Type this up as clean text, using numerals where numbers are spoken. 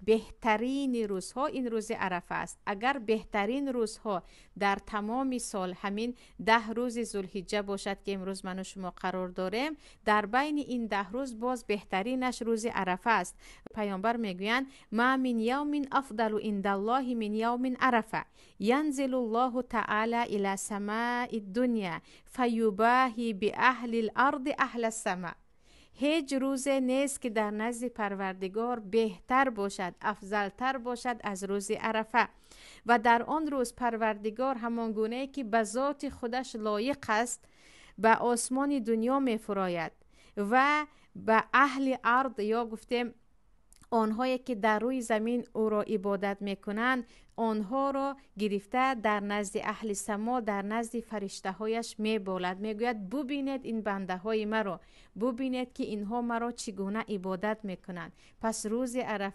Беҳтарини рӯзҳо ин рӯзи Арафа аст. Агар беҳтарин рӯзҳо дар тамоми сол ҳамин 10 рӯзи Зулҳиҷҷа бошад, ки имрӯз ману шумо қарор дорем, дар байни ин 10 рӯз боз беҳтаринаш рӯзи Арафа аст. Паёмбар мегӯянд: «Ма мин явмин афдалу индаллоҳи мин явмин Арафа, янзилу ллоҳу таъала ила самаи дунья фаюбаҳи биаҳли ларди аҳла сама». Ҳеҷ рӯзе нест, ки дар назди Парвардигор беҳтар бошад, афзалтар бошад аз рӯзи Арафа. Ва дар он рӯз Парвардигор ҳамон гунае, ки ба зоти худаш лоиқ аст, ба осмони дунё мефурояд ва ба аҳли ард, ё гуфтем, онҳое ки дар рӯи замин ӯро ибодат мекунанд, онҳоро гирифта дар назди аҳли само, дар назди фариштаҳояш меболад. Мегӯяд: «Бубинед ин бандаҳои маро, бубинед, ки инҳо маро чӣ гуна ибодат мекунанд». Пас рӯзи Арафа